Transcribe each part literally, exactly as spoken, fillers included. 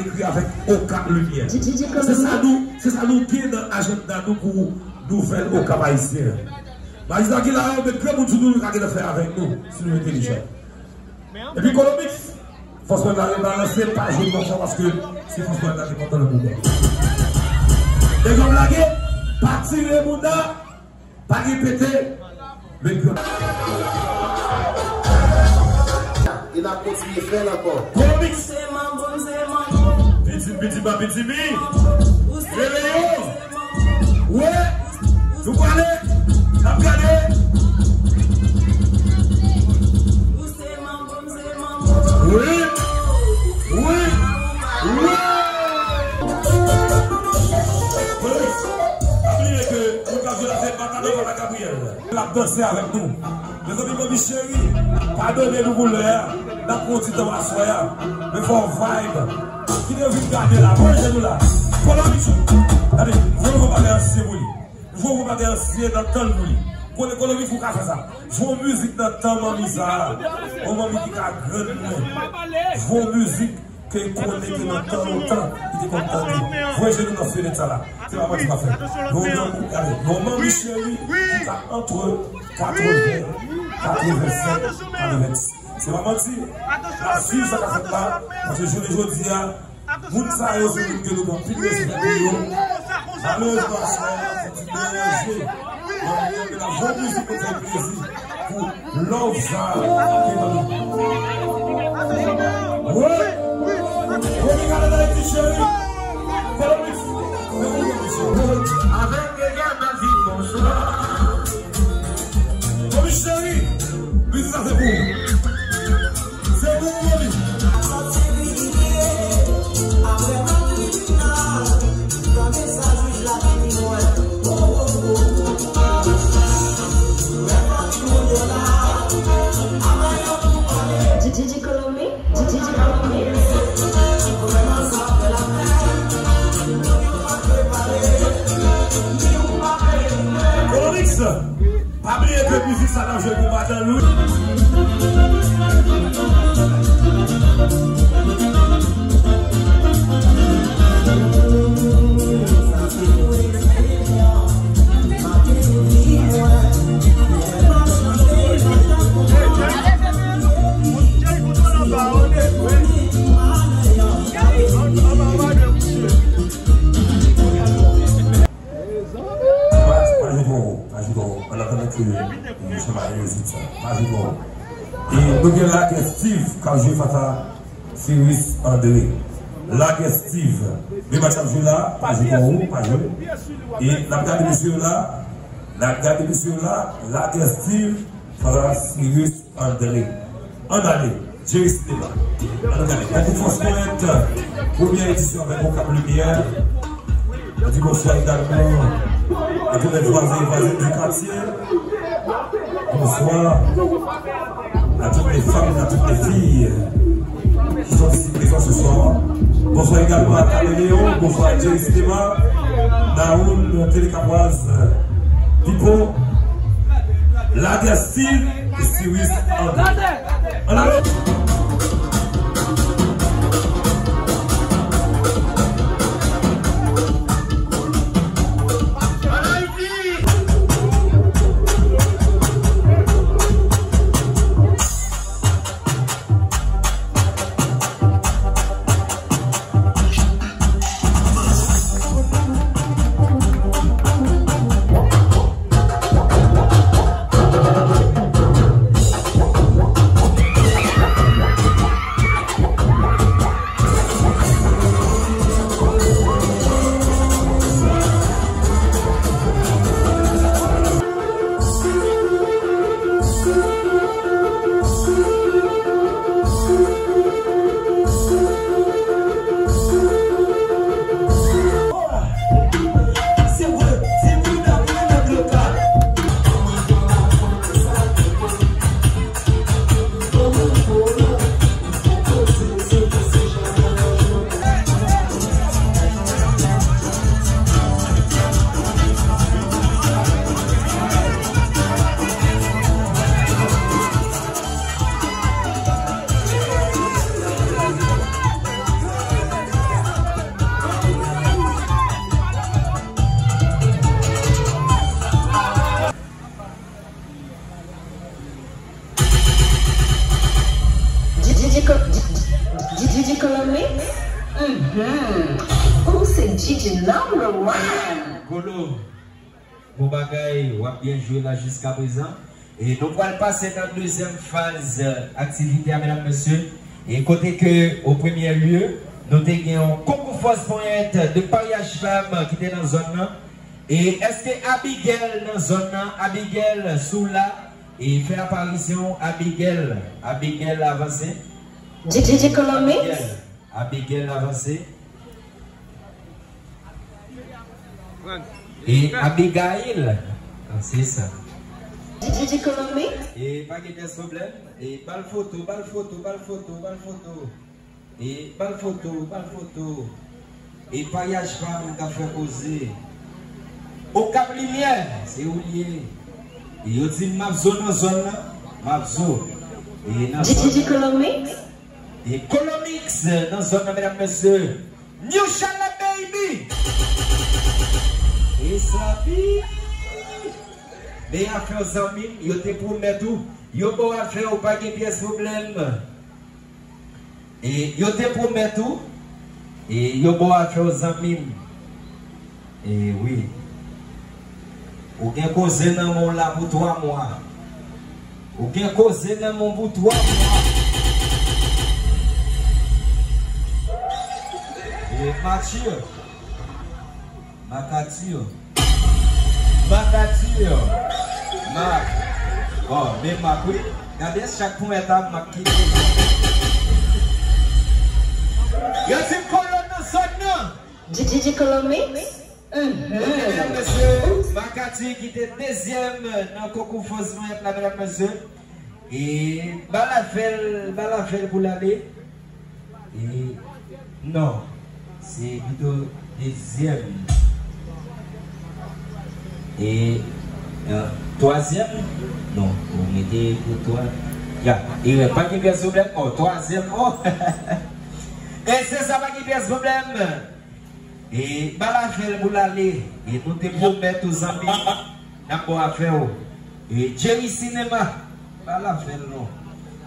Ekri avèk Okap Limyè. Se sa nou, se sa nou gen nan ajanda nou pou nouvèl Okap ayisyen an. Majistra ki la yo, met granmoun sou nou, nou ka gentan fè avèk nou, si nou entelijan. Epi Kolomix, fòs mwen la rebalanse, pa jwe bò fò paske se fòs mwen la ki kontan nan mouvman. Nèg yo lage, pa tire moun nan. Pa gen pete, men gran. E n ap kontinye fè l ankò. Kolomix. Pitimi, pitimi, pitimi. Rele yo. Wi. Nou prale. N ap gade. Wi. Wi. Wi. Pa bliye ke moun k ap jwe la se Matadò, Papa Gabriel. L ap danse avèk nou. Mezanmi, Manmi Cheri, padone nou pou lè a. N ap pran yon ti tan aswè a. Men fò vibe. Kite yo vin gade la. Pran je nou la. Kolomix. Gade, voye yon bagay ansyen pou li. Jwe yon bagay ansyen nan tan l pou li. Kole, Kolomix, ou ka fè sa. Jwe yon mizik nan tan manmi sa a. Yon manmi ki ka grann mwen. Jwe yon mizik ke l konnen ki nan tan lontan, li te konn tande. Voye je nou nan fenèt sa la. Se pa manti m ap fè. Yon manmi, gade, yon Manmi Cheri ki ka antre katreven, katrevensenk, katrevensis. Se pa manti. N ap swiv sa k ap fèt la. Paske jounen jodi a, moun sa yo se moun ke nou gen anpil respè pou yo. Malerezman, aswè a, se ti deranje. Mwen menm, m ap jwe mizik pou fè plezi pou love sa a ki ban nou. Wi! Wi, gade nan Ayiti cheri. Kolomix. Avèk Egan David, bonswa. Manmi Cheri, mizik sa se pou ou. Se pou ou, manmi. Didi Colombie. Kolomix, pa bliye ke mizik sa n ap jwe pou madanm ou. Pa, pa jwe twò wo, pa jwe twò wo. An atandan ke, e, chanmaye mizik sa. Pa jwe twò wo. E nou gen Lagè Steve k ap jwe fas a Cyrus André. Lagè Steve. Men match ap jwe la, pa jwe twò wo, pa jwe. E n ap gade mesye yo la. N ap gade mesye yo la. Lagè Steve fas a Cyrus André. Ann ale, Jerry Sinema. Ann gade. Mèt Fòs Pwent, premyè edisyon avèk Okap Limyè. Nou di bonswa egalman a tout lè vwazen e vwazen di katye. Bonswa a tout lè fanm, a tout lè fi ki sòti prezan se swa. Bonswa egalman a Kameleon, bonswa a Jerry Sinema, Daoun, Tele Kapwaz, Pipo, Lagè Steve, Cyrus André. Ann ale! Mhm. Ou se D J number one. Kolo, bon bagay, w ap byen jwe la jiska prezan. E nou pral pase nan dezyèm faz, eh, aktivite a, medam, mesye. E kote ke, o premye lye, nou te gen yon konkou fòs ponyèt de Paryaj Fam ki te nan zòn nan. E èske Abigail nan zòn nan? Abigail, si w la, e fè aparisyon w, Abigail. Abigail, avanse. D J Kolo Mix. Abigail, Abigail, avanse. E Abigail. Ah, se sa. D J Kolo Mix. E pa gen pyès pwoblèm. E ba l foto, ba l foto, ba l foto, ba l foto. E ba l foto, ba l foto. E Paryaj Fam k ap fè koze. Okap Limyè, se ou l ye. E yo di m m ap zo nan zòn nan, m ap zo. E nan zòn nan. D J Kolo Mix. E Kolo Mix nan zòn nan, medam, mesye. New Charlotte, baby! E sa pi. Men afè w, zanmi m, yo te pwomèt ou. Yo ba w afè w, pa gen pyès pwoblèm. E yo te pwomèt ou. E yo ba w afè w, zanmi m. E wi. Ou gen koze nan men w la pou twa mwa. Ou gen koze nan men w pou twa mwa. E Matye. Makati. Makati. Mak. Oh, men Mak, wi. Gade chak ponyèt a Mak ki. Yo di Kolo nan zòn nan. D J Kolo Mix. Mhm. Ok, medam, mesye, Makati ki te dezyèm nan konkou fòs ponyèt la, medam, mesye. E ba l afè l, ba l afè l pou l ale. E non, se pito dezyèm. E, e, twazyèm? Non, ou mete pou twa. Ya, e pa gen pyès pwoblèm. Oh, twazyèm. Oh. E se sa, pa gen pyès pwoblèm. E ba l afè l pou l ale. E nou te pwomèt ou, zanmi, n ap ba w afè w. E Jerry Sinema, ba l afè l non.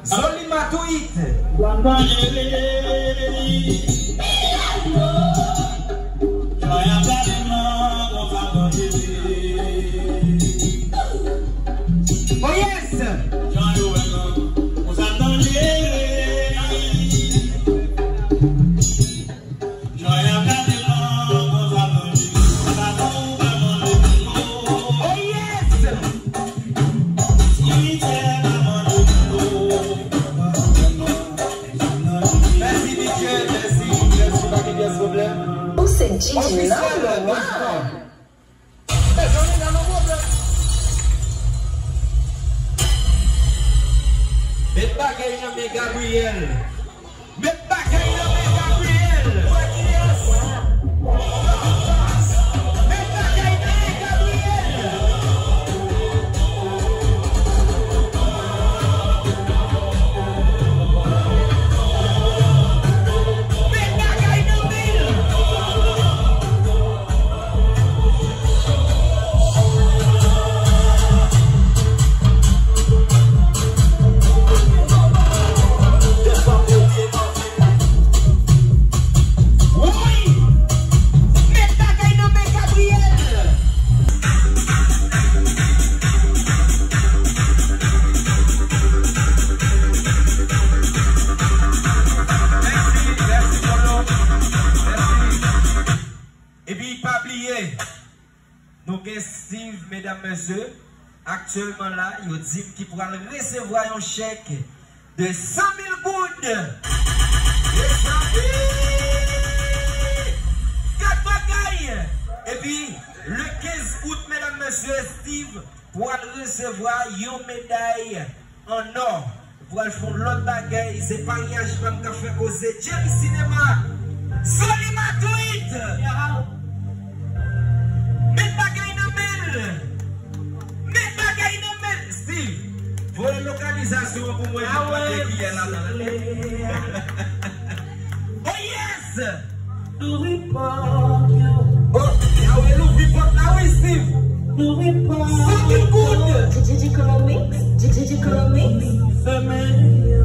Zoli Matourit. Oh yes! Oh yes! Mèsi D J, mèsi, mèsi, pa gen pyès pwoblèm. Ou se D J number one. Mezanmi, pa gen pwoblèm. Met bagay nan men Gabriel. Met bagay nan men Gabriel. Met bagay nan men Gabriel. Met bagay nan men l. Woy! Met bagay nan men Gabriel! Mèsi, mèsi, Polo. Mèsi. Epi pa bliye, nou gen Steve, medam, mesye, aktyèlman la, yo di m ki pral resevwa yon chèk de san mil goud. Mezanmi! Gad bagay! Epi, le kenz out, medam, mesye, Steve pral resevwa yon meday an nò. Pral fè yon lòt bagay, se Paryaj Fam k ap fè koze. Jerry Sinema, Zoli Matourit. Met bagay nan men l. Met bagay nan men l. Steve, voye lokalizasyon an pou mwen, pou mwen ki yè la. Oh yes! Louvri pòt yo. Oh, Yahweh, louvri pòt la, wi, Steve. Louvri pòt yo. San mil goud. D J Kolo Mix, D J Kolo Mix. Fèmen yo.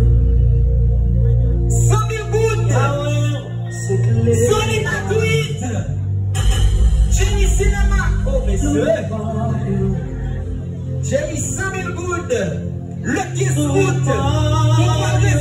San mil goud. Yahweh, se ke Jerry, san mil goud. Le quinze août, pou mwa de